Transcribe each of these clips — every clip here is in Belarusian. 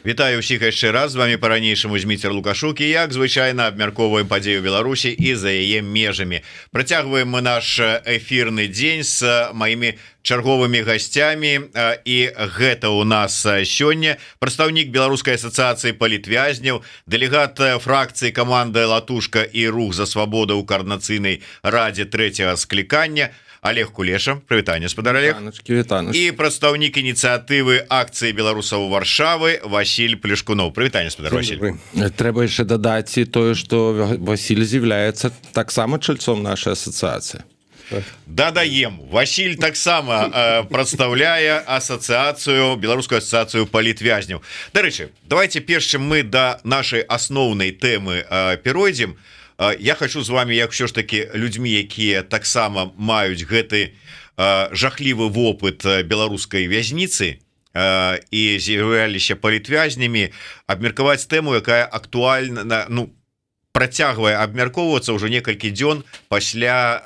Вітаю ўсіх яшчэ раз. З вами па-ранейшаму Зміцер Лукашук, і, як звычайна, абмяркоўваем падзею Беларусі і за яе межамі. Працягваем мы наш эфірны дзень з маімі чарговымі гасцямі, і гэта у нас сёння прадстаўнік Беларускай асацыяцыі палітвязняў, дэлегат фракцыі каманды Латушка і «Рух за свабоду» ў Каардынацыйнай радзе трэцяга склікання Алег Кулеша. Прывітанне, спадар Алег. І прадстаўнік ініцыятывы акцыі беларусаў Варшавы Васіль Плешкунов. Прывітанне, спадар Васіль. Трэба яшчэ дадаць і тое, што Васіль з'яўляецца таксама чальцом нашай асацыяцыі. Дадаем, Васіль таксама прадстаўляе асацыяцыю, Беларускую асацыяцыю палітвязняў. Дарэчы, давайте, перш чым мы да нашай асноўнай тэмы перайдзем, я хочу з вами, як ўсё ж таки людзьмі, якія таксама маюць гэты жахлівы вопыт беларускай вязніцы і з'яўляліся палітвязнямі, абмеркаваць тэму, якая актуальна, ну, працягвае абмяркоўвацца ўжо некалькі дзён пасля,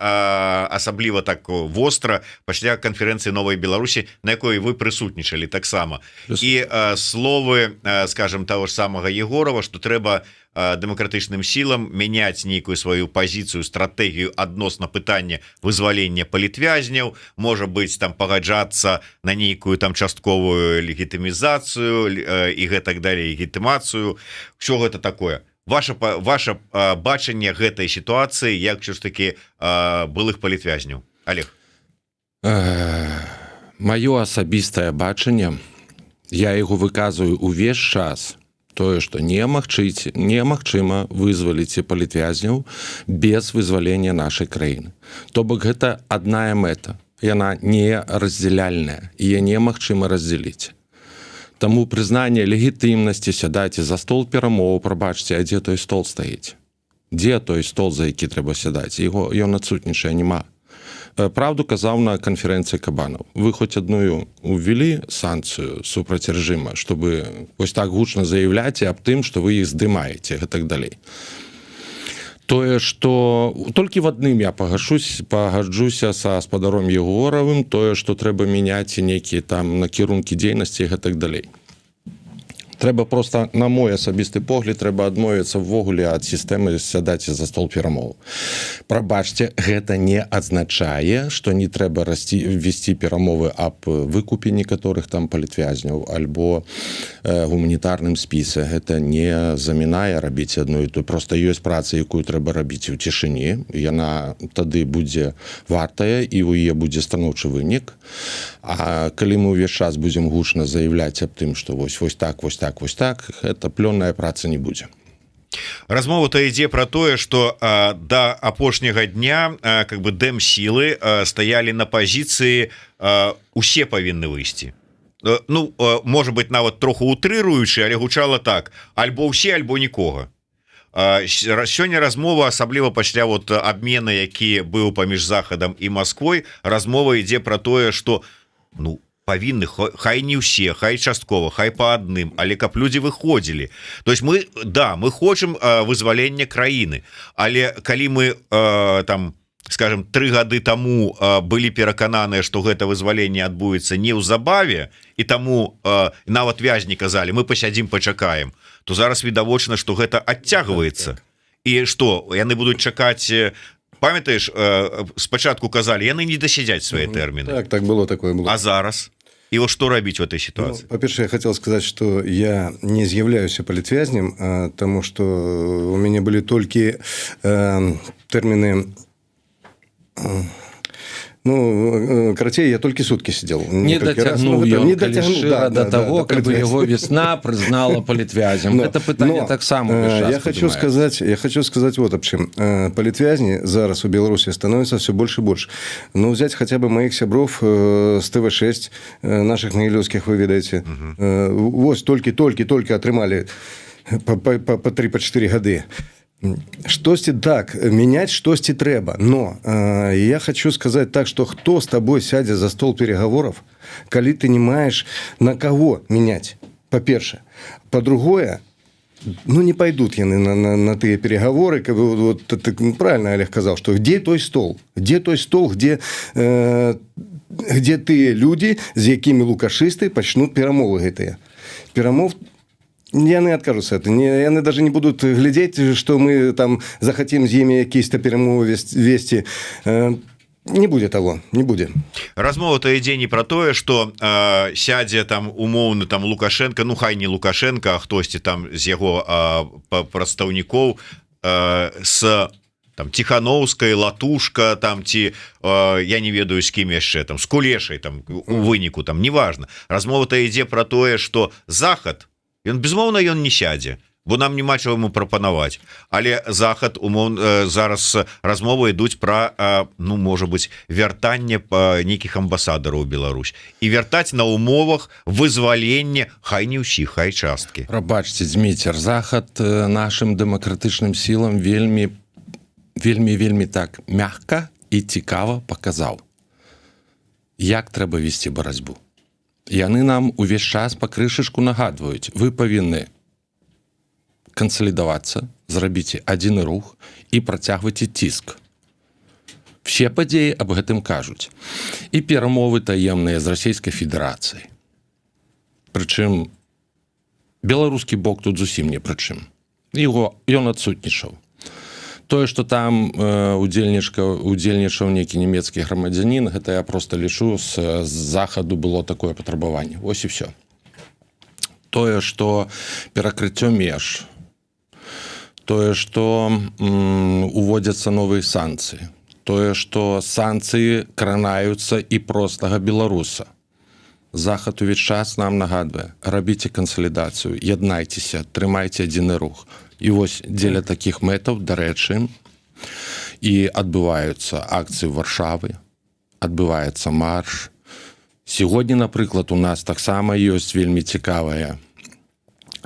асабліва так востра пасля канферэнцыі Новай Беларусі, на якой вы прысутнічалі таксама, і словы, скажем, того ж самага Егорова, что трэба дэмакратычным сілам мяняць нейкую сваю пазіцыю, стратэгію адносна пытання вызвалення палітвязняў, можа быть, там пагаджацца на нейкую там частковую легітымізацыю і гэтак далей, легітымацыю, все гэта такое. Ваше бачанне гэтай сітуацыі, як ўсё ж таки былых палітвязняў, Алег? Маё асабістае бачанне, я яго выказваю увесь час, тое, што немагчыма вызваліць палітвязняў без вызвалення нашай краіны. То бок гэта адная мэта, яна не раздзяляльная, яе немагчыма раздзяліць. Таму прызнанне легітымнасці, сядайце за стол перамоў, прабачце, а дзе той стол стаіць? Дзе той стол, за які трэба сядаць? Его ён адсутнічае, няма. Праўду казаў на канферэнцыі Кабанаў: вы хоць адную увялі санкцыю супраць рэжыма, чтобы вось так гучна заяўляць аб тым, что вы іх здымаеце, гэтак далей? Тое, что толькі в адным я пагаджуся са спадаром Егоравым, тое, что трэба мяняць нейкія там накірункі дзейнасці, гэтак далей. Трэба просто, на мой асабісты погляд, трэба адмовіцца ўвогуле ад сістэмы сядаць за стол перамоў. Прабачце, гэта не азначае, что не трэба весці перамовы аб выкупе некаторых там палітвязняў альбо гуманітарным спісе. Гэта не замінае рабіць одну і ту. Просто ёсць праца, якую трэба рабіць у цішыні, яна тады будзе вартая і у яе будзе станоўчы вынік. А калі мы ўвесь час будзем гучна заяўляць аб тым, что вось вось так, вось так, вось так, это плённая праца не будзе. Размова то ідзе про тое, что до апошняга дня как бы дэм сілы стаялі на пазіцыі: усе павінны выйсці. Ну, может быть, нават троху утрыруючы, але гучала так: альбо ўсе, альбо нікога. Сёння размова, асабліва пасля вот обмена, які быў паміж Захадам і Москвой, размова ідзе про тое, что, ну, павінны, хай не ўсе, хай часткова, хай по адным, але каб людзі выходзілі. То есть мы, да, мы хочам вызвалення краіны, але калі мы там, скажем, 3 гады таму былі перакананыя, что гэта вызваленне адбудзецца неўзабаве, і таму нават вязні казалі: «Мы пасядзім, пачакаем», то зараз відавочна, что гэта адцягваецца. Так. І что яны будуць чакаць? Памятаеш, спачатку казалі: яны не дасядзяць свае тэрміны. Так было, такое было. А зараз і вот что рабіць в этой ситуации? Ну, па-першае, я хотел сказать, что я не з'яўляюся палітвязнем, таму что у мяне былі толькі тэрміны, ну, карацей, я толькі сутки сидел. Не дацягнуў. Ну, не дацягнуў, да, до того, да, каб его «Весна» прызнала палітвязем. Это пытанне таксама. Я хочу сказать вот аб чым. Палітвязні зараз у Беларусі становится все больше и больше. Ну, взять хотя бы моих сяброў с ТВ6, наших магілёўскіх, вы ведаеце, вось толькі толькі толькі атрымалі по 3, по 4 гады. Штосьці, так, менять штосьці трэба, но я хочу сказать так, что хто с тобой сядзе за стол переговоров, калі ты не маешь на кого менять, па-першае? Па-другое, ну, не пойдут яны на тыя переговоры, как бы, вот, ты, ну, правильно Олег казал, что где той стол, где той стол, где тыя люди, з якімі лукашысты пачнут перамовы? Гэтыя перамов Яны откажутся это не, яны даже не будут глядзець, что мы там захотим з імі якісь-то перамовы весці. Не будзе того, не будзе. Размова то ідзе не про тое, что сядзе там умоўны там Лукашенко, ну хай не Лукашенко, а хтосьці там з яго прадстаўнікоў с там Тихановскай, Латушка там ці я не ведаю, з кім яшчэ там, с Кулешай там, у выніку там неважно. Размова то ідзе про тое, что Захад, ён, безумоўна, ён не сядзе, бо нам няма чего ему прапанаваць, але Захад умоў зараз размовы ідуць про ну, можа быть, вяртанне по нейкіх амбасадараў Беларусь і вяртаць на умовах вызвалення, хай не ўсіх, хай часткі. Прабачце, Зміцер, Захад нашим дэмакратычным сілам вельмі, вельмі, вельмі так мягка і цікава паказаў, як трэба весці барацьбу. Яны нам увесь час па крышачку нагадваюць: вы павінны кансалідавацца, зрабіце адзіны рух і працягвайце ціск. Все падзеі аб гэтым кажуць. І перамовы таемныя з Расійскай Федэрацыяй, прычым беларускі бок тут зусім не прычым, его ён адсутнічаў. Тое, что там удзельнічаў нейкі нямецкі грамадзянін, гэта я просто лічу, з Захаду было такое патрабаванне. Ось і все. Тое, что перакрыццё меж, тое, что уводзяцца новыя санкцыі, тое, что санкцыі кранаюцца і простага беларуса, Захад увесь час нам нагадвае: рабіце кансалідацыю, яднайцеся, трымайце адзіны рух. І вось дзеля такіх мэтаў, дарэчы, і адбываюцца акцыі Варшавы, адбываецца марш. Сягоння, напрыклад, у нас таксама ёсць вельмі цікавая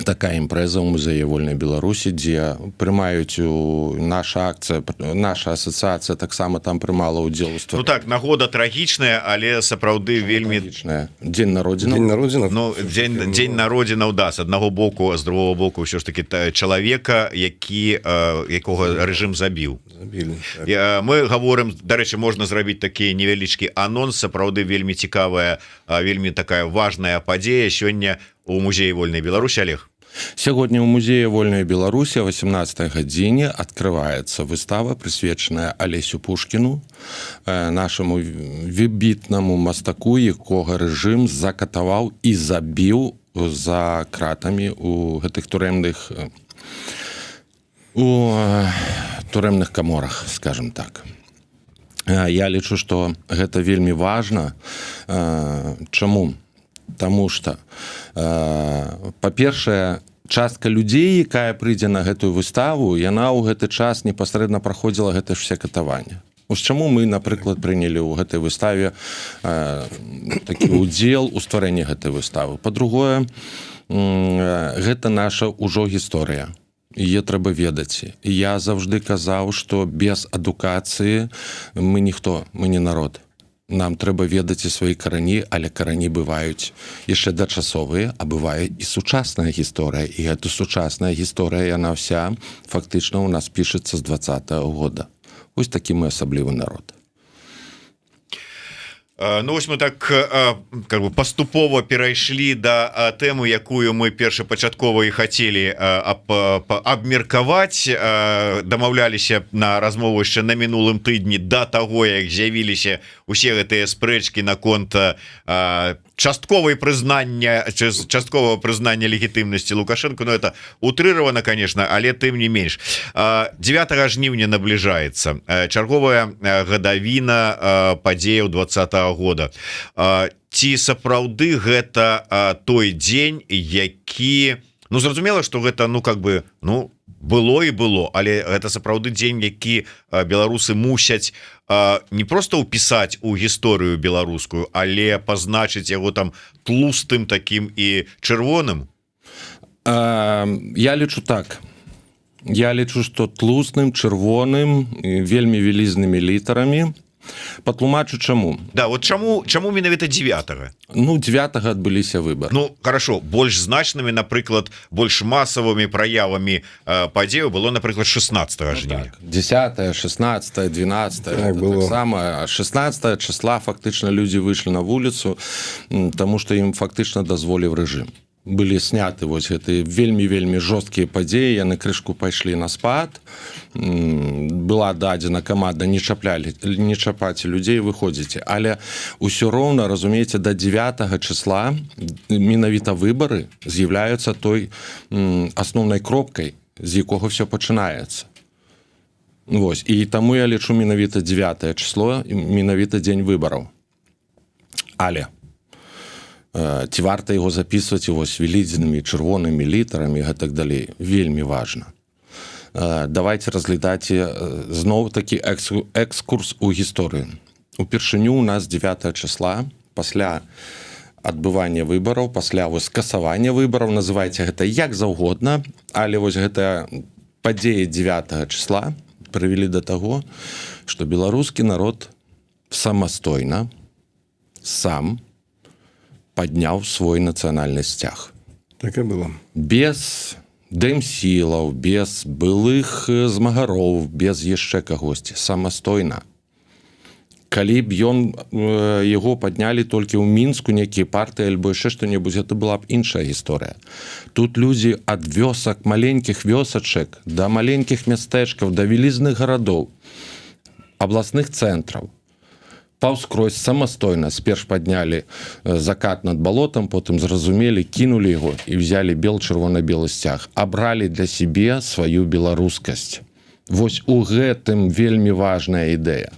такая імпрэза ў музеі вольнай Беларусі, дзе прымаюць у наша акцыя, наша асацыяцыя таксама там прымала ўдзел у Ну так, нагода трагічная, але сапраўды вельмі трагічная. Дзень народзінаў. Дзень народзінаў. Ну, дзень народзінаў, да, з аднаго боку, з другого боку, ўсё ж таки чалавека, які якога рэжым забіў. Забілі, так. Мы гаворым, дарэчы, можна зрабіць такі невялічкі анонс: сапраўды вельмі цікавая, вельмі такая важная падзея сёння у музеі вольнай Беларусі, Олег. Сягоння ў музеі вольнай Беларусі о 18 гадзіне открываецца выстава, прысвечаная Алесю Пушкіну, нашаму выбітнаму мастаку, якога рэжым закатаваў і забіў за кратамі у гэтых турэмных у турэмных каморах, скажем так. Я лічу, что гэта вельмі важна. Чаму? Таму что, па-першае, частка людзей, якая прыйдзе на гэтую выставу, яна ў гэты час непасрэдна праходзіла гэта ж все катаванне. Ось чаму мы, напрыклад, прынялі ў гэтай выставе такі удзел у стварэнні гэтай выставы. Па-другое, гэта наша ўжо гісторыя, яе трэба ведаць. Я заўжды казаў, што без адукацыі мы ніхто, мы не народ. Нам трэба ведаць і свае карані, але карані бываюць яшчэ дачасовыя, а бывае і сучасная гісторыя. І гэту сучасная гісторыя, яна вся фактычна у нас пішацца з 20-го года. Ось такі мы асаблівы народ. Ну вось мы так как бы паступова перайшлі да тэмы, якую мы першапачаткова і хацелі абмеркаваць, дамаўляліся на размову яшчэ на мінулым тыдні, да таго, як з'явіліся усе гэтыя спрэчкі наконт частковай прызнання, часткового прызнання легітымнасці Лукашенко. Но это утрировано, конечно, але тым не менш 9 жніўня набліжаецца чарговая гадавіна падзеяў 20-го года. Ці сапраўды гэта той дзень, які, ну, зразумела, что гэта, ну, как бы, ну, было і было, але гэта сапраўды дзень, які беларусы мусяць не просто ўпісаць у гісторыю беларускую, але пазначыць яго там тлустым таким і чырвоным? Я лічу так. Я лічу, что тлусным, чырвоным, вельмі вялізнымі літарамі. Патлумачу чаму. Да, вот чаму менавіта 9? Ну, 9 адбыліся выбор. Ну хорошо, больш значнымі, напрыклад, больш масавымі праявамі падзею было, напрыклад, 16 ну, жніўня. Так. 10, 16, 12. Так, было. Таксама 16 числа фактычна людзі выйшлі на вуліцу, таму что ім фактычна дазволіў рэжым. Былі сняты вось гэты вельмі, вельмі жорсткія падзеі, яны крышку пайшлі на спад. Была дадзена каманда не чаплялі, не чапаць людзей, выходзіце. Але ўсё роўна, разумееце, до 9 числа менавіта выбары з'яўляюцца той асноўнай кропкай, з якога все пачынаецца. Вось, і таму я лічу, менавіта 9 число, менавіта дзень выбараў. Але ці варта яго записывать вось вялізнымі чырвонымі літарамі, гэтак далей? Вельмі важна. Давайте разглядаць зноў такі экскурс у гісторыю. Упершыню у нас 9 числа, пасля адбывання выбараў, пасля вось скасавання выбараў, называйте гэта як заўгодна, але вось гэта падзеі 9 числа прывялі до таго, что беларускі народ самастойна сам падняў свой нацыянальны сцяг. Так и было. Без дэмсілаў, без былых змагароў, без яшчэ кагосьці, самастойна. Калі б ён яго паднялі толькі ў Мінску нейкія партыі альбо яшчэ што-небудзь, это была б іншая гісторыя. Тут людзі ад вёсак, маленькіх вёсачак да маленькіх мястэчкаў, да вялізных гарадоў, абласных цэнтраў, паўскрозь самастойна сперш паднялі «Закат над балотам», потым зразумелі, кінулі яго і взяли бел чырвона-белы сцяг, абралі для сябе сваю беларускасць. Вось у гэтым вельмі важная ідэя.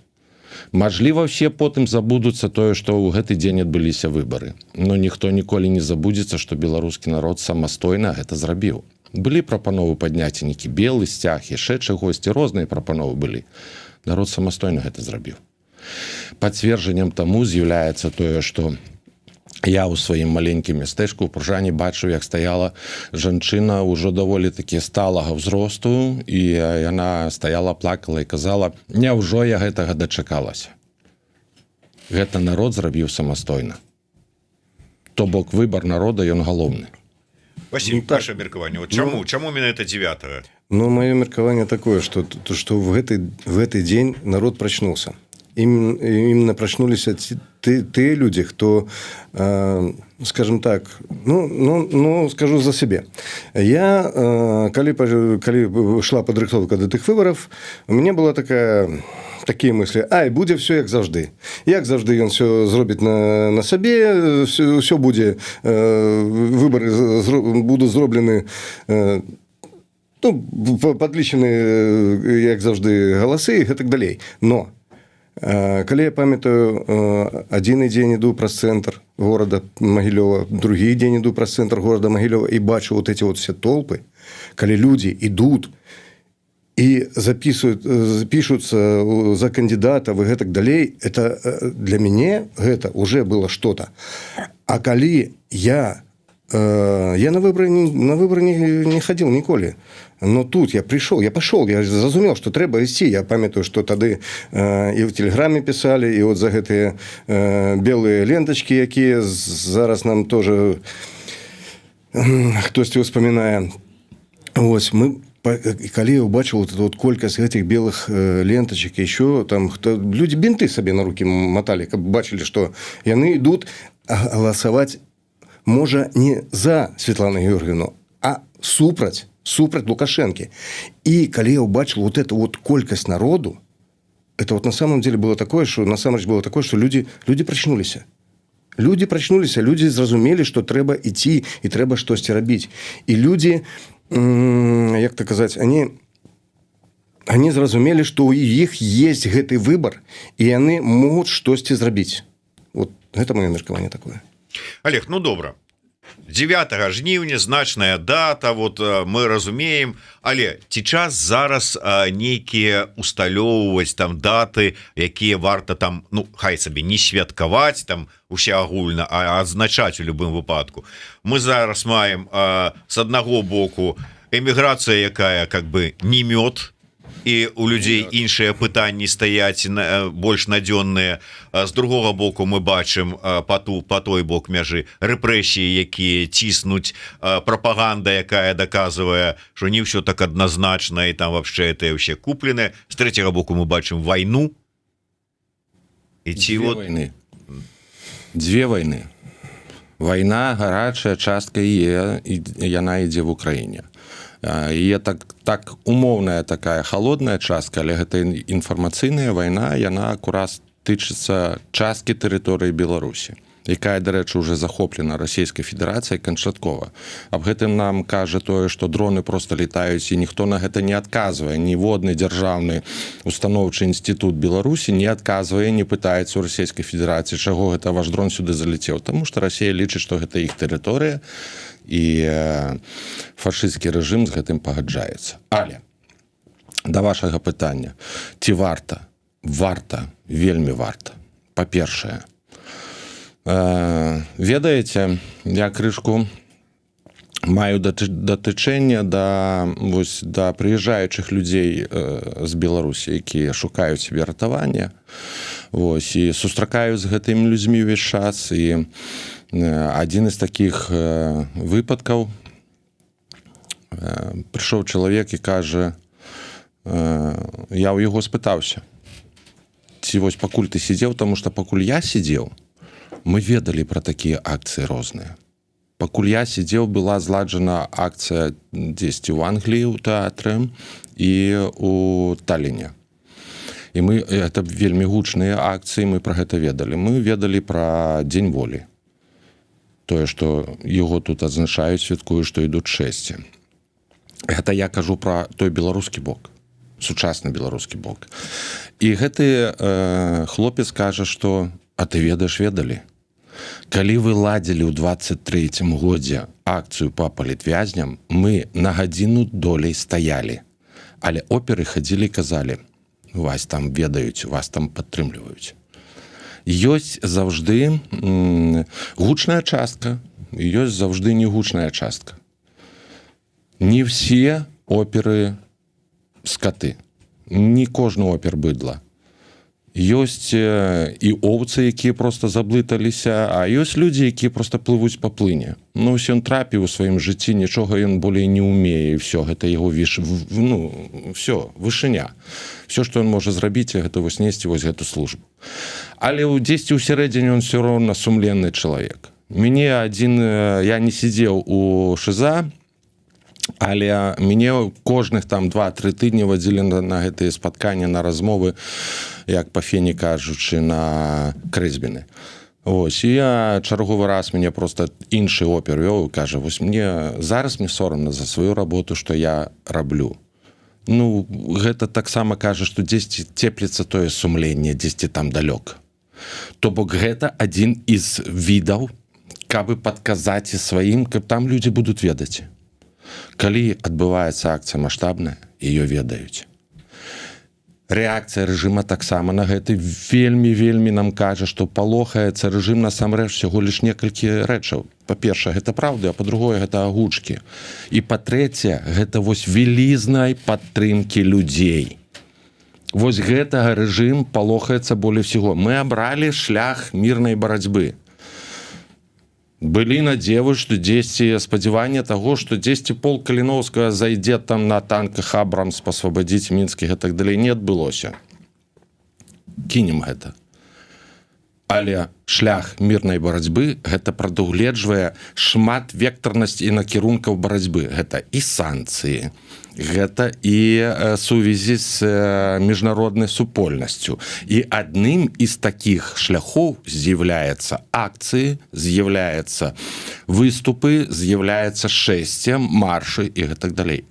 Мажліва, все потым забудуцца тое, што ў гэты дзень адбыліся выбары, но ніхто ніколі не забудзецца, што беларускі народ самастойна гэта зрабіў. Былі прапановы падняць нейкі белы сцяг, яшчэ чагосьці, розныя прапановы былі. Народ самастойна гэта зрабіў. Пацверджаннем таму з'яўляецца тое, што я ў сваім маленькім мястэчку ў Пружане бачыў, як стаяла жанчына ўжо даволі такі сталага ўзросту, і яна стаяла, плакала і казала: «Няўжо я гэтага дачакалася?» Гэта народ зрабіў самастойна. То бок выбар народа, ён галоўны. Василь, Ну, так. ваше меркаванне, вот чаму менавіта 9? Ну, мое меркаванне такое, что в гэты день народ прочнулся. Именно прочнулись те люди, кто, скажем так, ну, скажу за себе. Я, калі шла падрыхтоўка до тых выборов, у меня была такие мысли: ай, будзе все як заўжды. Як заўжды, ён все зробіць на сабе, все будзе, выборы будуць зроблены, ну, падлічаны, як заўжды, галасы і гэтак далей. Но калі я памятаю, адзіны дзень іду праз цэнтр горада Магілёва, другі дзень іду праз цэнтр горада Магілёва і бачу вот эти вот все толпы, калі людзі ідут і записывают, запишутся за кандидатов и гэтак далей, это для мяне гэта уже было что-то. А калі я на выборы не ходил ніколі, но тут я пришел, я пошел, я зразумел, что трэба ісці. Я памятаю, что тады і в Телеграме писали, і вот за гэтыя белыя ленточки, якія зараз нам тоже хтосьці успамінае. Ось мы і калі я убачыў вот эту вот колькасць гэтых белых ленточек, еще там хто, люди бинты сабе на руки мотали, каб бачылі, что яны ідут галасаваць, можа, не за Светлану Георгиевну, а супраць Лукашэнкі. І калі я убачыў вот эту вот колькасць народу, это вот на самом деле было такое, что насамрэч было такое, что люди прачнуліся. Люди прачнуліся, люди зразумелі, что трэба ідці і трэба штосьці рабіць. І люди, як так казаць, они зразумелі, что у іх есть гэты выбор і яны могуць штосьці зрабіць. Вот гэта маё меркаванне такое. Олег, ну добра, 9 жніўня значная дата, вот мы разумеем, але ці час зараз нейкія усталёўваць там даты, якія варта там, ну, хай сабе не святкаваць там усеагульна, а адзначаць у любым выпадку? Мы зараз маем с аднаго боку эміграцыя, якая как бы не мёд, і у людзей іншыя пытанні стаяць на больш надзённыя. З другога боку, мы бачым по той бок мяжы рэпрэсіі, якія ціснуць, прапаганда, якая доказывае, что не ўсё так адназначна і там вообще это вообще куплены. З трэцяга боку, мы бачым войну і ці Дзве вот войны, дзве войны. Вайна, гарачая частка е, яна ідзе в Украіне. Е так умоўная такая холодная частка, але гэта інфармацыйная вайна, яна акурат тычыцца часткі тэрыторыі Беларусі, якая, дарэчы, уже захоплена Расійскай Федэрацыяй канчаткова. Аб гэтым нам кажа тое, што дроны просто летаюць, і ніхто на гэта не адказвае. Ніводны дзяржаўны установчы інстытут Беларусі не адказвае, не пытаецца у Расійскай Федэрацыі, чаго гэта ваш дрон сюды залетеў, таму што Расія лічыць, што гэта іх тэрыторыя, і фашысцкі рэжым з гэтым пагаджаецца. Але да вашага пытання, ці варта: варта, вельмі варта. Па-першае, ведаеце, я крышку маю датычэнне да вось да прыязджаючых людзей з Беларусі, якія шукаюць себе ратавання. Вось, і сустракаю з гэтымі людзьмі ўвесь час, і адзін з такіх выпадкаў: прыйшоў чалавек і кажа, я ў яго спытаўся, ці вось пакуль ты сидзеў, таму што пакуль я сидзеў, мы ведалі пра такія акцыі розныя. Пакуль я сидзеў, была зладжана акцыя дзесьці ў Англіі ў тэатры і у Таліне, і мы, это вельмі гучныя акцыі, мы пра гэта ведалі. Мы ведалі пра Дзень Волі, тое, што его тут адзначаюць, святкую, што ідуць шэсці. Гэта я кажу пра той беларускі бок, сучасны беларускі бок. І гэты хлопец кажа, што а ты ведаеш, ведалі, калі вы ладзілі ў 23 годзе акцыю па палітвязням, мы на гадзіну долей стаялі, але оперы хадзілі, казалі: «Вас там ведаюць, вас там падтрымліваюць». Ёсць заўжды гучная частка, ёсць заўжды негучная частка. Не все оперы скоты, не кожны опер быдла. Ёсць і оўцы, якія просто заблыталіся, а ёсць людзі, якія просто плывуць па плыне. Ну вось ён трапіў у сваім жыцці, нічога ён болей не умее, все гэта яго віш, ну все, вышыня. Все, что ён можа зрабіць, гэта вось несці вось гэту службу. Але ў дзесьці ў сярэдзіне он все роўна сумленны чалавек. Мяне адзін, я не сидзеў у ШИЗО, але мяне кожных там 2-3 тыдні вадзілі на гэтыя спатканні, на размовы, як па фені кажучы, на крэзбіны. Ось, і я чарговы раз, мяне просто іншы опер вёў, кажа: «Вось мне зараз, мне сорамна за сваю работу, что я раблю». Ну гэта таксама кажа, што дзесьці цепліцца тое сумленне, дзесьці там далёка. То бок гэта адзін з відаў, каб падказаць і сваім, каб там людзі будуць ведаць. Калі адбываецца акцыя маштабная, ее ведаюць. Рэакцыя рэжыма таксама на гэты вельмі, вельмі нам кажа, што палохаецца рэжым насамрэч всего лишь некалькі рэчаў. Па-першае, гэта праўда, а па-другое, гэта агучкі, і па-трэцяе, гэта вось вялізнай падтрымкі людзей. Вось гэтага рэжым палохаецца болей всего. Мы абралі шлях мірнай барацьбы. Былі надзевы, што дзесьці спадзяванне таго, што дзесьці полк Каліноўскага зайдзе там на танках «Абрамс», пасвабадзіць Мінскі, гэтак далей, не адбылося. Кінем гэта. Але шлях мірнай барацьбы, гэта прадугледжвае шмат вектарнасць і накірункаў барацьбы. Гэта і санкцыі, гэта і сувязі з міжнароднай супольнасцю, і адным з такіх шляхоў з'яўляецца акцыі, з'яўляецца выступы, з'яўляецца шэсце, маршы і гэтак далей.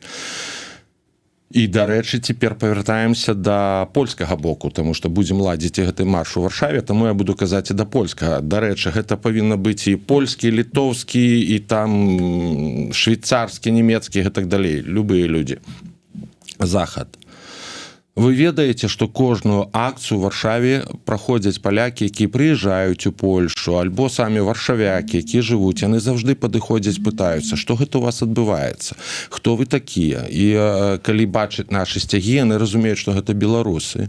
І, дарэчы, цяпер павяртаемся да польскага боку, таму што будзем ладзіць і гэты марш у Варшаве, таму я буду казаць і да польскага. Дарэчы, гэта павінна быць і польскі, літоўскі, і там швейцарскі, нямецкі, гэтак далей, любыя людзі, захад. Вы ведаеце, што кожную акцыю ў Варшаве праходзяць палякі, якія прыязджаюць у Польшу, альбо самі варшавякі, якія жывуць, яны заўжды падыходзяць, пытаюцца, што гэта у вас адбываецца, хто вы такія. І калі бачаць нашы сцягі, яны разумеюць, што гэта беларусы.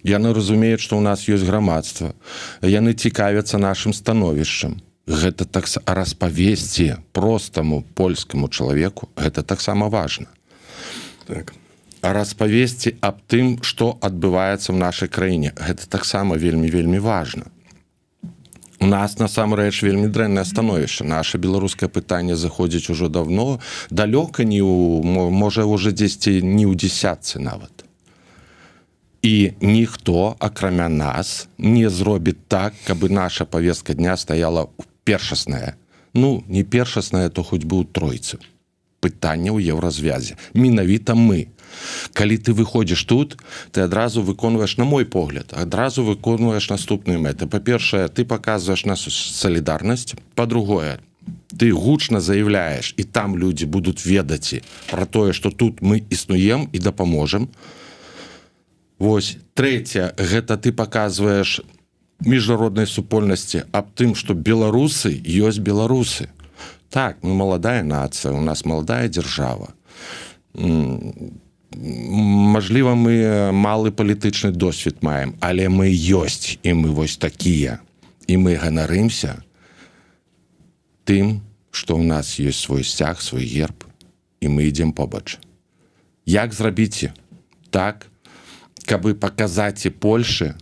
Яны разумеюць, што ў нас ёсць грамадства. Яны цікавяцца нашым становішчам. Гэта так распавесці простаму польскаму чалавеку, гэта таксама важна. Распавесці аб тым, што адбываецца в нашай краіне, гэта таксама вельмі, вельмі важна. У нас насамрэч вельмі дрэннае становішча. Наша беларускае пытанне заходзіць ужо давно далёка не ў, можа, уже дзесьці не ў десятцы нават. І ніхто, акрамя нас, не зробіць так, каб наша повестка дня стаяла першасная. Ну, не першасная, то хоць бы ў тройцы пытання ў Еўразвязе. Менавіта мы. Калі ты выходзіш тут, ты адразу выконваеш, на мой погляд, адразу выконваеш наступныя мэты. Па-першае, ты паказваеш нашу салідарнасць. Па-другое, ты гучна заявляеш, і там людзі будуць ведаць про тое, что тут мы існуем і дапаможам. Вось. Трэцяе, гэта ты паказваеш міжнароднай супольнасці аб тым, что беларусы ёсць беларусы. Так, мы маладая нацыя, у нас маладая дзяржава, мажліва, мы малы палітычны досвед маем, але мы ёсць, і мы вось такія, і мы ганарымся тым, что у нас ёсць свой сцяг, свой герб, і мы ідзем побач. Як зрабіць так, каб паказаць і Польшы,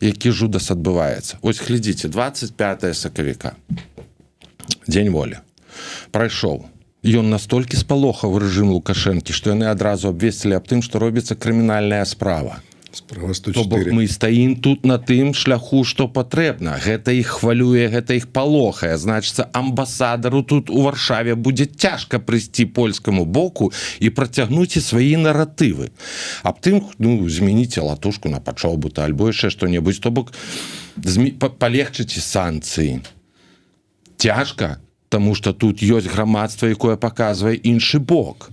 які жудас адбываецца? Ось глядзіце, 25 сакавіка, Дзень Волі прайшоў. Ён настолькі спалохаў рэжым Лукашэнкі, што яны адразу абвесцілі аб тым, што робіцца крымінальная справа. Справа То бок 104. мы стаім тут на тым шляху, што патрэбна. Гэта іх хвалюе, гэта іх палохае. Значыцца, амбасадару тут, у Варшаве, будзе цяжка прыйсці польскаму боку і працягнуць і свае наратывы аб тым, ну, змяніце Латушку на Пачобута альбо яшчэ што-небудзь. То бок палегчыць санкцыі. Цяжка, таму что тут ёсць грамадства, якое паказвае іншы бок,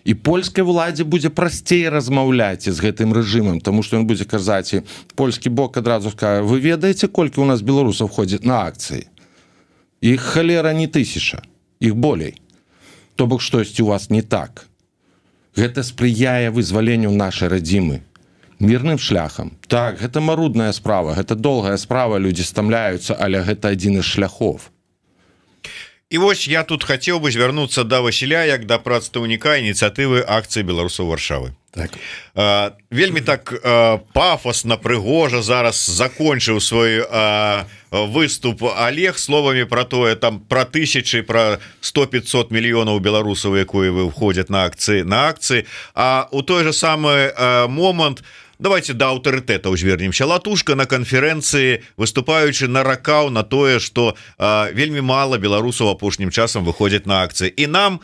і польскай уладзе будзе прасцей размаўляць з гэтым рэжымам, таму что ён будзе казаць, і польскі бок адразу скажа: «Вы ведаеце, колькі у нас беларусаў ходзіць на акцыі? Іх, халера, не тысяча, іх болей. То бок штосьці у вас не так». Гэта спрыяе вызваленню нашай радзімы мірным шляхам. Так, гэта марудная справа, гэта доўгая справа, людзі стамляюцца, але гэта адзін з шляхов. І вось я тут хацеў бы звярнуцца да Васіля як да прадстаўніка ініцыятывы акцыі беларусаў Варшавы. Так. Вельмі так пафосна, прыгожа зараз закончыў свой выступ Олег словамі про тое, там, про тысячи, про 100-500 мільёнаў беларусаў, якое вы входят на акцыі. А у той же самы момант давайте да аўтарытэтаў звернемся. Латушка на канферэнцыі, выступаючы, наракаў на тое, что вельмі мала беларусаў апошнім часам выходзяць на акцыі. І нам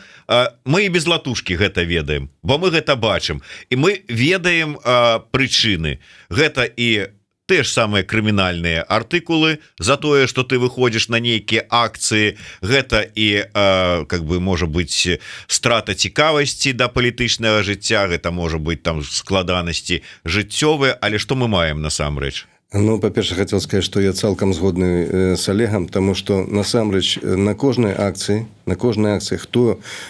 мы і без Латушкі гэта ведаем, бо мы гэта бачым, і мы ведаем прычыны. Гэта і те ж самыя крымінальныя артыкулы за тое, что ты выходзіш на нейкія акцыі, гэта і как бы, можа быть, страта цікавасці да палітычнага жыцця, гэта можа быть там складанасці жыццёвыя. Але что мы маем насамрэч? Ну, па-першае, хотел сказать, что я цалкам згодны с Олегом, тому что насамрэч на кожнай акцыі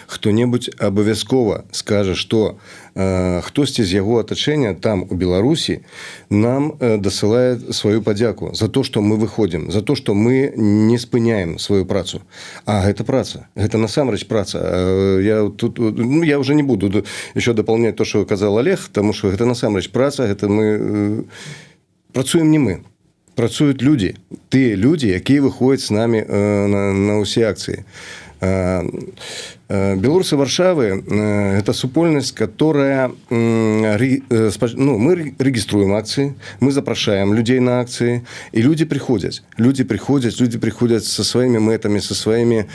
хто-небудзь абавязкова скажа, что хтосьці з яго атачэння там, у Беларусі, нам дасылае сваю падзяку за то, что мы выходзім, за то, что мы не спыняем сваю працу. А гэта праца, гэта насамрэч праца. Я тут, ну, я уже не буду еще дополнять то, что казал Олег, тому что гэта насамрэч праца. Гэта мы працуем, не мы, працуюць людзі, тыя людзі, якія выходзяць з намі на ўсе акцыі. Беларусы Варшавы — это супольнасць, которая ну, мы рэгіструем акцыі, мы запрашаем людзей на акцыі, і людзі прыходзяць, людзі прыходзяць, людзі прыходзяць со сваімі мэтамі, со сваімі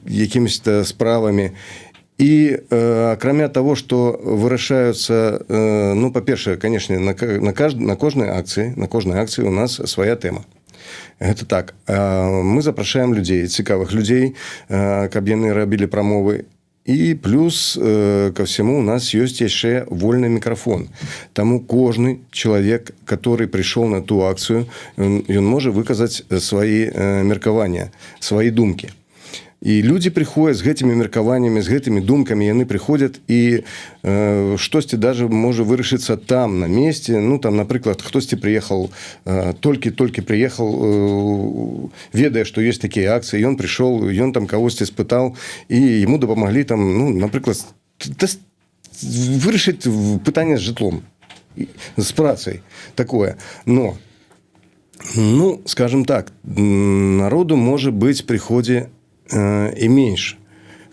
якімись-то справамі. І акрамя того, что вырашаюцца, ну, па-першае, конечно, на кожнай акцыі у нас свая тэма. Гэта так. Мы запрашаем людзей, цікавых людзей, каб яны рабілі прамовы. І плюс ко всему у нас ёсць яшчэ вольны мікрафон. Таму кожны чалавек, который прыйшоў на ту акцыю, ён можа выказаць свои меркавання, свои думкі. І людзі прыходзяць з гэтымі меркаваннямі, з гэтымі думкамі, яны прыходзяць, і штосьці даже можа вырашыцца там, на месте. Ну, там, напрыклад, хтосьці прыехал, толькі-толькі прыехал, ведае, што ёсць такія акцыі, ён прыйшоў, ён там кагосьці спытаў, і ему дапамаглі там, ну, напрыклад, вырашыць пытанне з жытлом, з працай, такое. Но Ну, скажем так, народу, можа быть, прыходзе і менш.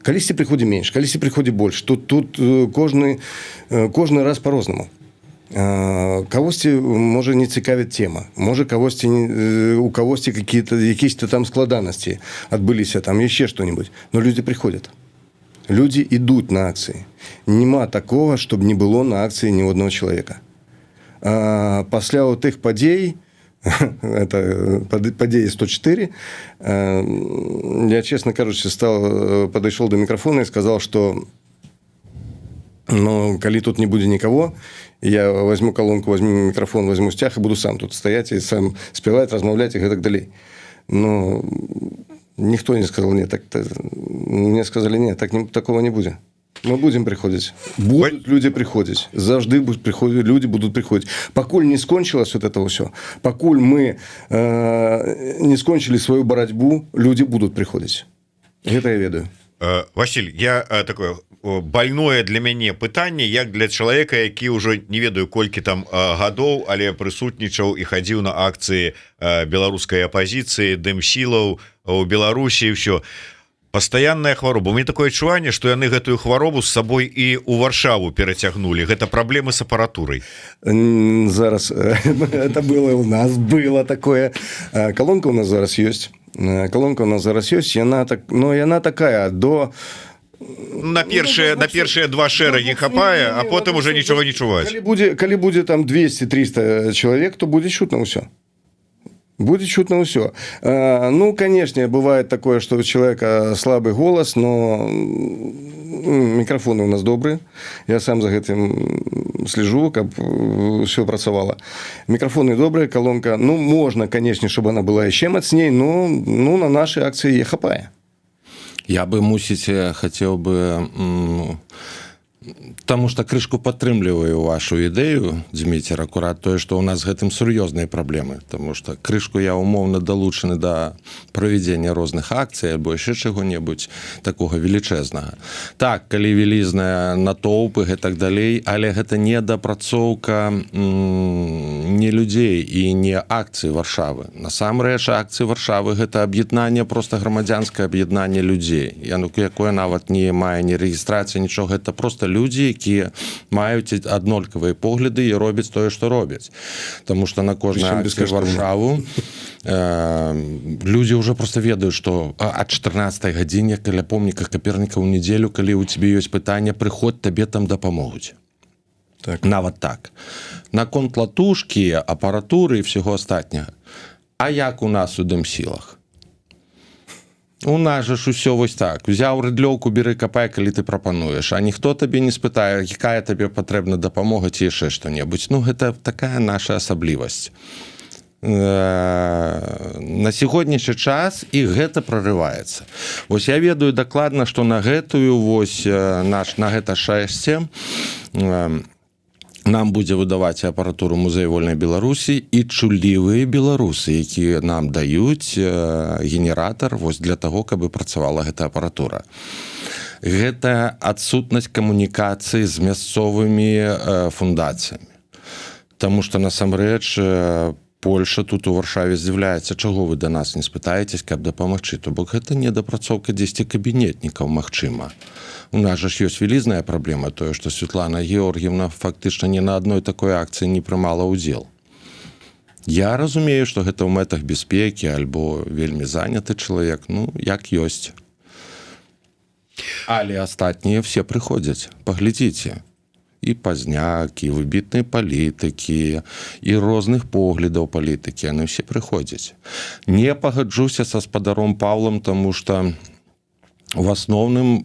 Калісьці прыходзе менш, калісьці прыходзе больш. Тут кожны раз по-рознаму. Кагосьці можа не цікавіць тема, можа, кагосьці у кагосьці какие-то, якісь-то там складанасці адбыліся, там яшчэ что-нибудь, но люди приходят, люди идут на акции. Няма такого, чтобы не было на акции ни одного человека. Пасля вот тых падзей, это падзеі 104, я, честно кажучы, стал, подошел до микрофона и сказал, что, ну, калі тут не будзе никого, я возьму колонку, возьму микрофон, возьму сцяг и буду сам тут стоять и сам спяваць, размаўляць и гэтак далей. Но никто не сказал: «Нет». Так мне сказали: «Нет, так не, такого не будзе. Мы будем приходить». Будут люди приходить, заўжды будут приходить, люди будут приходить, пакуль не скончилось вот это все, пакуль мы не скончили свою барацьбу, люди будут приходить. Это я ведаю. Василь, я такое больное для мяне пытанне, як для чалавека, які ўжо не ведаю колькі там гадоў, але прысутнічаў і хадзіў на акцыі беларускай апазіцыі, дэмсілаў у Беларусі, все пастаянная хвароба. Мне такое адчуванне, что яны гэтую хваробу з сабой і у Варшаву перацягнулі. Гэта праблемы с апаратурай. Зараз это было, у нас было такое. Колонка у нас зараз ёсць, колонка у нас зараз ёсць, яна так, но яна такая до На першыя два шэрагі хапае, а потым уже нічога не чуваць. Калі будзе там 200-300 чалавек, то будзе чутно ўсё, будет чутно ўсё. Ну, конечно, бывает такое, что у человека слабый голос, но микрофоны у нас добрые, я сам за гэтым слежу, каб все працавала. Микрофоны добрые, колонка, ну, можно, конечно, чтобы она была яшчэ мацней, но, ну, на наши акции хапае. Я бы, мусіць, хацеў бы, таму что крышку падтрымліваю вашу ідэю, Дміцер, акурат тое, што у нас з гэтым сур'ёзныя праблемы, тому что крышку я умоўна далучаны да правядзення розных акцый альбо яшчэ чаго-небудзь такога велічэзнага. Так, калі вялізная натоўпы, гэтак далей, але гэта не дапрацоўка не людзей і не акцыі Варшавы. Насамрэч акцыі Варшавы — гэта аб'яднанне, просто грамадзянскае аб'яднанне людзей, яно якое нават не мае ні рэгістрацыі, нічога. Это просто людзі, якія маюць аднолькавыя погляды і робяць тое, што робяць. Таму что на кожнай Варшаву людзі уже просто ведаюць, что ад 14 гадзіне каля помніка Каперніка ў нядзелю, калі у тебе ёсць пытанне, прыход, табе там дапамогуць. Так. Нават так. Наконт латушкі, апаратуры і всего астатняга, а як у нас у дэмсілах? У нас же ж усё вось так: взяў рыдлёўку, бяры, капай, калі ты прапануеш, а ніхто табе не спытае, якая табе патрэбна дапамога ці яшчэ што-небудзь. Ну, гэта такая наша асаблівасць на сягонняшні час, і гэта прорываецца. Вось я ведаю дакладна, што на гэтую вось наш, на гэта шэсце нам будзе выдаваць апаратуру Музей вольнай Беларусі і чуллівыя беларусы, якія нам даюць генератор вось для того, каб працавала гэта апаратура. Гэта адсутнасць камунікацыі з мясцовымі фундацыямі. Таму что насамрэч Польша тут у Варшаве здзіўляецца, чаго вы да нас не спытаецесь, каб дапамагчы. То бок гэта недапрацоўка 10 кабінетнікаў. Магчыма, у нас жа ж ёсць вялізная праблема, тое, што Светлана Георгіевна фактычна ні на адной такой акцыі не прымала ўдзел. Я разумею, што гэта ў мэтах бяспекі альбо вельмі заняты чалавек, ну, як ёсць. Але астатнія все прыходзяць. Паглядзіце, і Пазняк, і выбітныя палітыкі, і розных поглядаў палітыкі, яны все прыходзяць. Не пагаджуся са спадаром Павлом, тому что в асноўным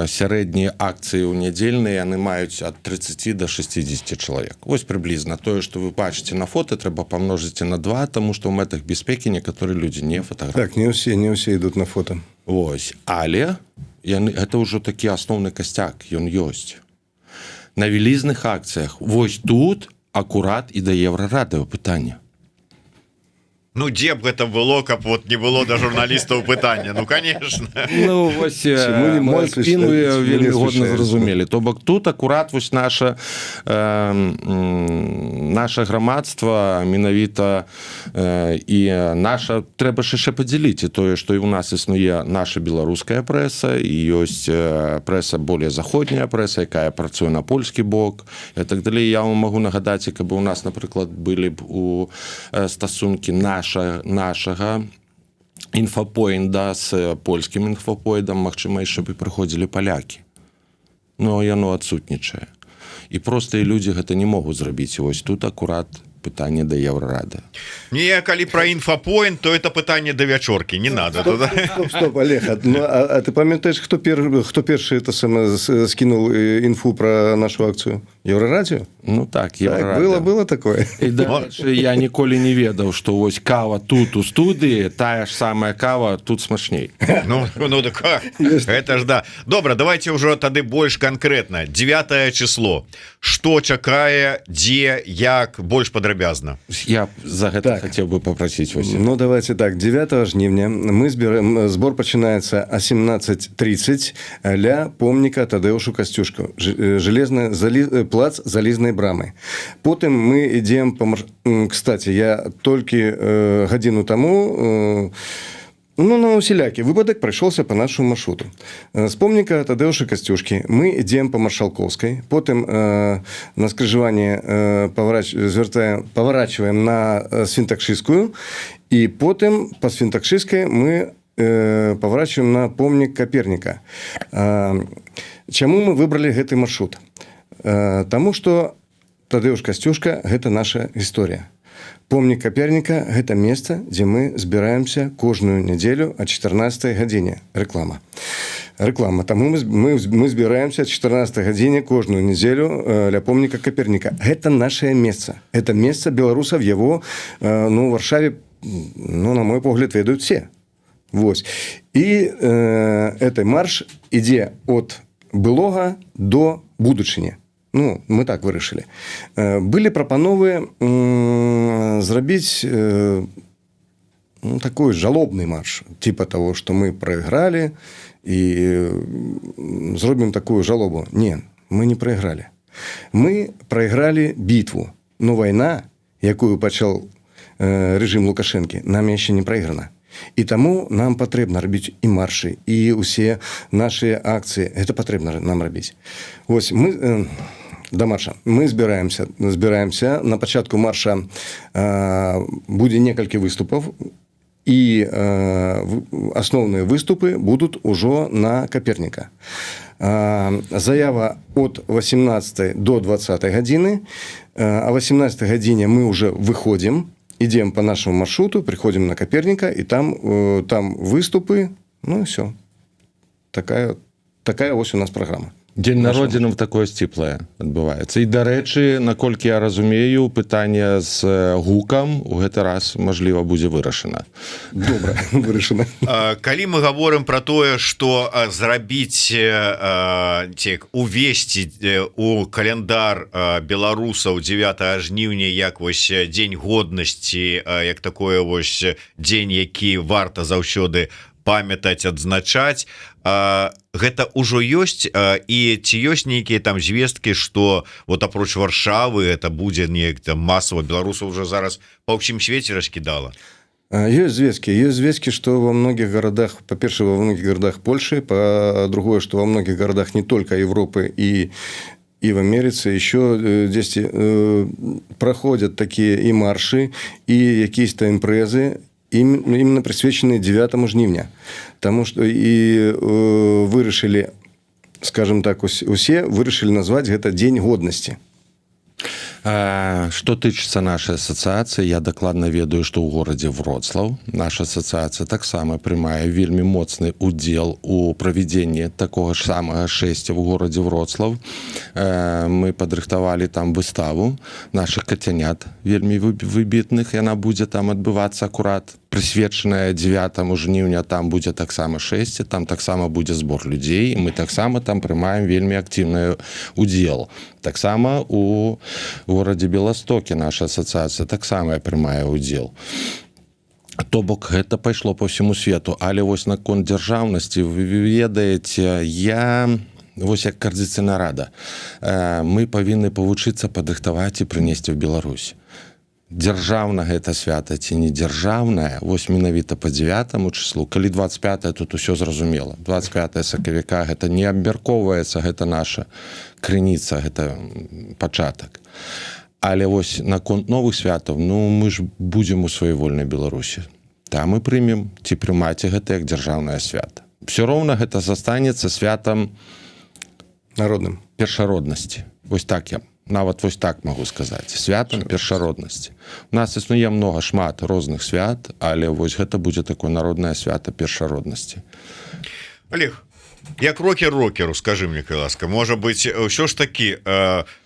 сярэднія акцыі ў нядзельныя, яны маюць ад 30 до 60 чалавек. Вось прыблізна тое, что вы бачыце на фото, трэба памножыць на два, тому что ў мэтах бяспекі некаторыя людзі не фотограф. Так, не ўсе ідуць на фото. Вось, але яны, это ўжо такі асноўны касцяк, ён ёсць на вялізных акцыях. Вось тут акурат і да Еўрарадыо пытання. Ну, дзе б гэта было, каб вот не было да журналістаў пытання? Ну, конечно. Ну, вось, мой кпін вельмі годна зразумелі. То бок тут акурат вось наша грамадства менавіта і наша, трэба ж яшчэ падзяліць і тое, што і у нас існуе наша беларуская прэса, і ёсць прэса, более заходняя прэса, якая працуе на польскі бок і так далей. Я вам могу нагадаць, каб у нас, напрыклад, былі б у стасункі нашага інфапоінда з польскім інфапоіндам, магчыма, яшчэ б і прыходзілі палякі. Но яно адсутнічае, і простыя людзі гэта не могуць зрабіць. Вось тут акурат пытанне да Еўрарады. Не, калі про інфапоінт, то это пытанне да Вячоркі, не надо. Стоп, стоп, стоп, Олег, ну, а ты памятаеш, хто першы это самое скинул інфу про нашу акцию? Еўрарадыё? Ну так. Так, было такое. І, дарэчы, я ніколі не ведаў, што вось кава тут у студыі, тая ж самая кава тут смачней. Ну так, это ж да. Добра, давайте ўжо тады больш конкретно. 9 число, что чакае, дзе, як, больш падрабязна. Я за гэта Так. хотел бы попросить вось. Ну, давайте так. 9 жніўня мы збіраем, збор пачынаецца а 17:30 ля помніка Тадэушу Касцюшку. Железная плац Залізнай брамы. Потым мы ідзем по Кстати, я толькі гадзіну таму ну, на усялякі выпадак прайшоўся по нашаму маршруту. З помніка Тадэуша Касцюшкі мы ідзем по Маршалковскай, потым на скрыжаванне звяртаем, поворачиваем на Свентакшыскую, і потым по Свентакшыскай мы поворачиваем на помнік Каперніка. Чаму мы выбралі гэты маршрут? Таму што Тадэуш Касцюшка — гэта наша гісторыя. Помнік Каперніка — гэта месца, дзе мы збіраемся кожную нядзелю а 14 гадзіне. Рэклама. Рэклама. Таму мы збіраемся а 14 гадзіне кожную нядзелю ля помніка Каперніка. Гэта нашае месца. Это месца беларусаў, его ну, у Варшаве, ну, на мой погляд, ведаюць все. Вось. І гэты марш ідзе от былога до будучыні. Ну, мы так вырашылі. Былі прапановы зрабіць ну, такой жалобны марш, типа того, что мы проиграли, и зробім такую жалобу. Не, мы не проиграли. Мы проиграли битву, но война, якую пачал режим Лукашэнкі, нам яшчэ не прайграна. І таму нам патрэбна рабіць і маршы, і усе наши акцыі. Это патрэбна нам рабіць. Вось мы да марша мы збіраемся на пачатку марша, будзе некалькі выступаў, і асноўныя выступы будут ужо на Каперніка. Заява от 18 до 20 гадзіны. А 18 гадзіне мы уже выходим, идем по нашему маршруту, приходим на Коперника, и там выступы, ну и все. Такая ось у нас программа. Дзень народзінаў такое сціплае адбываецца. І, дарэчы, наколькі я разумею, пытанне з гукам у гэты раз, мажліва, будзе вырашана. Добра, вырашана. Калі мы говорим про тое, что зрабіць ці увесці у календар беларусаў 9 жніўня як вось дзень годнасці, як такое вось дзень, які варта заўсёды памятаць, адзначаць, гэта ўжо ёсць? І ці ёсць нейкія там звесткі, что вот апроч Варшавы это будзе неяк там масава? Беларусаў уже зараз па ўсім свеце раскідала. Ёсць звесткі, есть звесткі, что во многих городах, па-першае, во многих городах Польши, па-другое, что во многих городах не только Европы и в Америце еще дзесьці проходят такие и маршы, и якісь-то імпрэзы, именно прысвечаныя 9 жніўня. Таму что и вырашылі, скажем так, усе вырашылі назваць гэта Дзень годнасці. Што тычыцца нашай асацыяцыі, я дакладна ведаю, што ў горадзе Вроцлаў наша асацыяцыя таксама прымае вельмі моцны удзел у правядзенні такога ж самага шэсця ў горадзе Вроцлаў. Мы падрыхтавалі там выставу нашых кацянят вельмі выбітных, яна будзе там адбывацца, акурат прысвечаная 9 жніўня. Там будзе таксама шэсце, там таксама будзе збор людзей, і мы таксама там прымаем вельмі актыўны удзел. Таксама у горадзе Беластоке наша асацыяцыя таксама прымае удзел. То бок гэта пайшло по всему свету. Але вось наконт дзяржаўнасці, вы ведаеце, я вось як Каардынацыйная рада, мы павінны павучыцца падрыхтаваць і прынесці ў Беларусь, дзяржаўна гэта свята ці не дзяржаўная, вось менавіта по 9 числу. Калі 25, тут усё зразумела, 25 сакавіка, гэта не абмяркоўваецца, гэта наша крыніца, гэта пачатак. Але вось наконт новых святаў, ну, мы ж будзем у сваёй вольнай Беларусі, там мы прымем ці прымаце гэта як дзяржаўнае свята. Все роўна гэта застанецца святам народным. Першароднасці. Вось так, я нават вось так могу сказаць, святам першароднасці. У нас існуе много, шмат розных свят, але вось гэта будзе такое народнае свята першароднасці. Олег, як рокер рокеру, скажи мне, ласка, можа быть, ўсё ж таки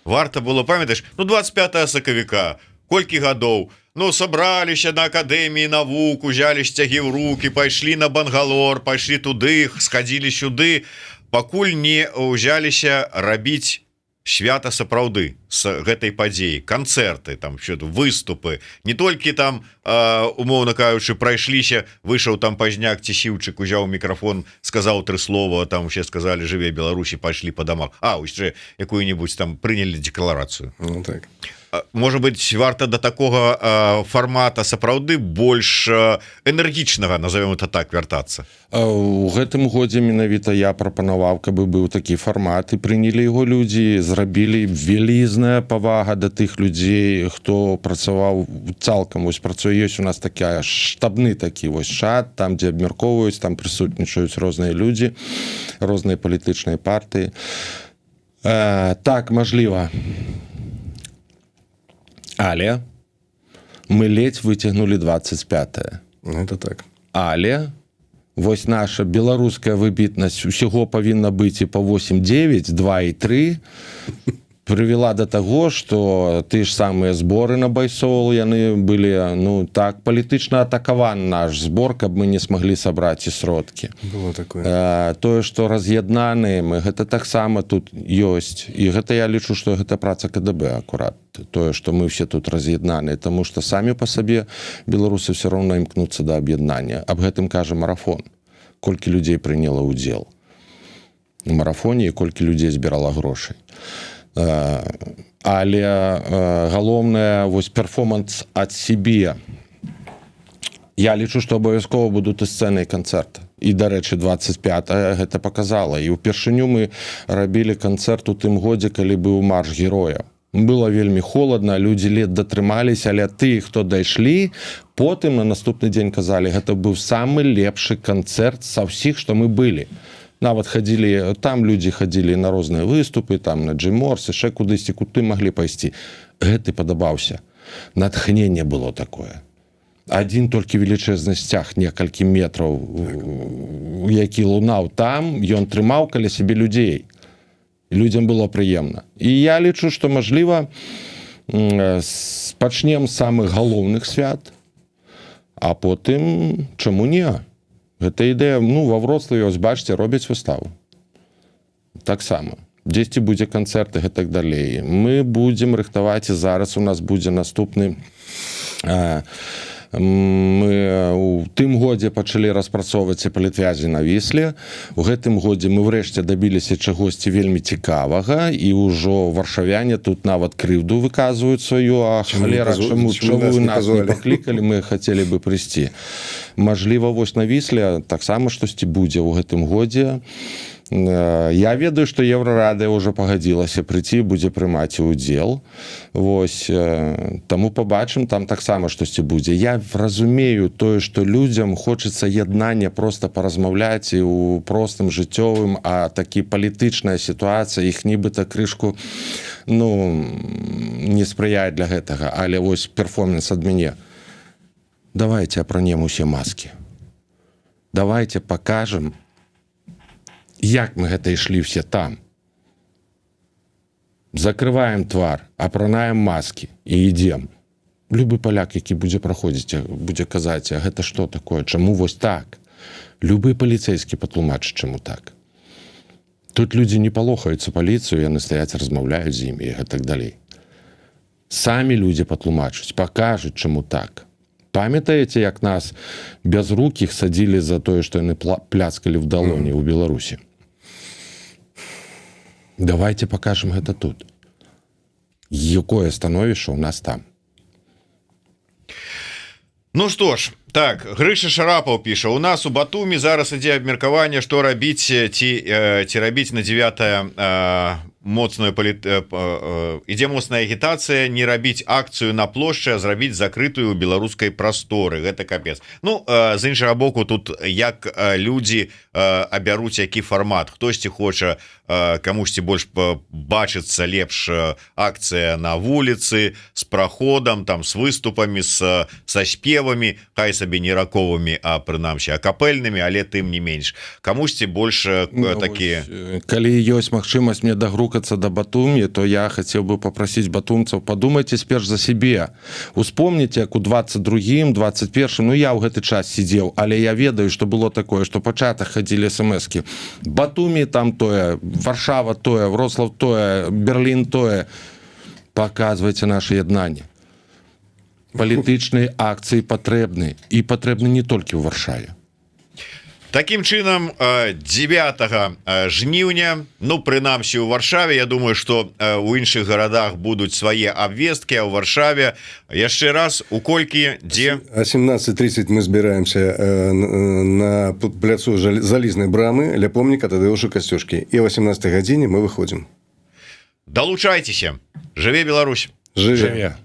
варта было, памятаеш, ну, 25 сакавіка, колькі гадоў, ну, сабраліся на Акадэміі навук, узялі сцягі ў руки, пайшлі на Бангалор, пайшлі туды, схадзілі сюды, пакуль не ўзяліся рабіць свята сапраўды с гэтай падзеі, канцэрты там, що выступы, не толькі там, умоўна кажучы, прайшліся, выйшаў там Пазняк ці Сіўчык, узяў мікрафон, сказаў тры слова, там все сказали: «Жыве Беларусі», пайшлі по домах, а яшчэ якую-нибудь там прынялі дэкларацыю. Ну, так. Может быть, варта до такого фармата сапраўды больш энергічнага, назовем это так, вяртацца? У гэтым годзе менавіта я прапанаваў, каб быў такі фармат, і прынялі яго людзі, зрабілі. Вялізная павага да тых людзей, хто працаваў цалкам, вось працуе. Ёсць у нас такая штабны такі вось чат, там, дзе абмяркоўваюць, там прысутнічаюць розныя людзі, розныя палітычныя партыі. Так, мажліва, але мы ледзь выцягнулі 25. Это так. Але вось наша беларуская выбітнасць, усяго павінна быць і по 8, 9, 2 і 3, прывяла до таго, что ты ж самыя зборы на Байсол, яны былі, ну, так палітычна атакаван наш збор, каб мы не смогли сабраць і сродкі. Было такое. Тое, что раз'яднаныя мы, гэта таксама тут ёсць, і гэта, я лічу, что гэта праца КДБ акурат, тое, что мы все тут раз'яднаны, тому что самі по сабе беларусы все роўна імкнуцца да аб'яднання. Аб гэтым кажа марафон, колькі людзей прыняла удзел у марафоне і колькі людзей збірала грошай. Але галоўнае вось перформанс ад сябе. Я лічу, што абавязкова будуць і сцэны, і канцэрты. І, дарэчы, 25 гэта показала, і ўпершыню мы рабілі канцэрт у тым годзе, калі быў Марш герояў. Было вельмі холодна, людзі ледзь датрымаліся, але ты, хто дайшлі, потым на наступны дзень казалі: «Гэта быў самы лепшы канцэрт са ўсіх, што мы былі». Нават хадзілі там людзі, хадзілі на розныя выступы, там на Джиморс, яшчэ кудысьці, куды маглі пайсці, гэты падабаўся, натхненне было такое. Адзін толькі велічэзны сцяг, некалькі метраў, так, які лунаў там, ён трымаў каля сябе людзей, людзям было прыемна. І я лічу, што, мажліва, пачнем з самых галоўных свят, а потым чаму не? Гэта ідэя. Ну, во Вроцлаве, ось бачце, робяць выставу таксама, дзесьці будзе канцэрты, гэтак далей. Мы будзем рыхтаваць, і зараз у нас будзе наступны, мы у тым годзе пачалі распрацоўваць і палітвязі на Вісле. У гэтым годзе мы врэшце дабіліся чагосьці вельмі цікавага, і ўжо варшавяне тут нават крыўду выказваюць сваю: «А Чаму не халера, чаму, чаму чаму нас не нас не пазвалі?» паклікалі, мы хацелі бы прыйсці». Мажліва, вось на Вісле таксама штосьці будзе ў гэтым годзе. Я ведаю, што Еўрарада ўжо пагадзілася прыйти, будзе прымаць удзел. Вось таму побачым, там таксама штосьці будзе. Я разумею тое, што людзям хочацца яднання, просто паразмаўляць і ў простым жыццёвым, а такі палітычная сітуацыя іх нібыта крышку, ну, не спрыяе для гэтага. Але вось перформанс ад мяне: давайте апранем усе маски, давайте покажем, як мы гэта ішлі все там. Закрываем твар, апранаем маски і ідзем. Любы паляк, які будзе праходзіць, будзе казаць: «А гэта что такое, чаму вось так?» Любы паліцэйскі патлумачыць, чаму так. Тут людзі не палохаюцца паліцыю, яны стаяць, размаўляюць з імі і гэтак далей. Самі людзі патлумачаць, пакажуць, чаму так. Памятаеце, як нас, бязрукіх, садзілі за тое, што яны пляскалі в далоні ў Беларусі? Давайте покажем гэта тут, якое становішча у нас там. Ну что ж, так, Грыша Шарапаў піша: у нас у Батуме зараз ідзе абмеркаванне, што рабіць, ці рабіць на 9 моцную паліт ідзе моцная агітацыя не рабіць акцыю на плошчы, а зрабіць закрытую беларускай прасторы. Гэта капец. Ну, з іншага боку, тут як людзі абяруць, які фармат. Хтосьці хоча, камусьці больш бачыцца лепш акцыя на вуліцы с праходам там, с выступамі, са спевамі, хай сабе не раковымі, а прынамсі акапельнымі, але тым не менш камусьці больш Ну, такія. Вось, калі ёсць магчымасць мне дагрукацца да Батумі, то я хацеў бы попросить батумцаў: падумайце сперш за сябе. Успомніце, як у 22, 21, ну, я ў гэты час сидзеў, але я ведаю, что было такое, что па чатах хадзілі смски: Батумі там тое, Варшава тое, Вроцлав тое, Берлін тое. Показвайце наше яднанне. Палітычныя акцыі патрэбны, і патрэбны не толькі ў Варшаве. Такім чынам, 9 жніўня, ну, прынамсі у Варшаве, я думаю, что у іншых гарадах будуць свае абвесткі, а ў Варшаве яшчэ раз: у колькі, дзе? А 17:30 мы збіраемся на пляцу Залізнай брамы ля помніка Тадэвушу Касцюшкі, і о 18 гадзіне мы выходзім. Далучайцеся. Жыве Беларусь! Жыве! Жыве!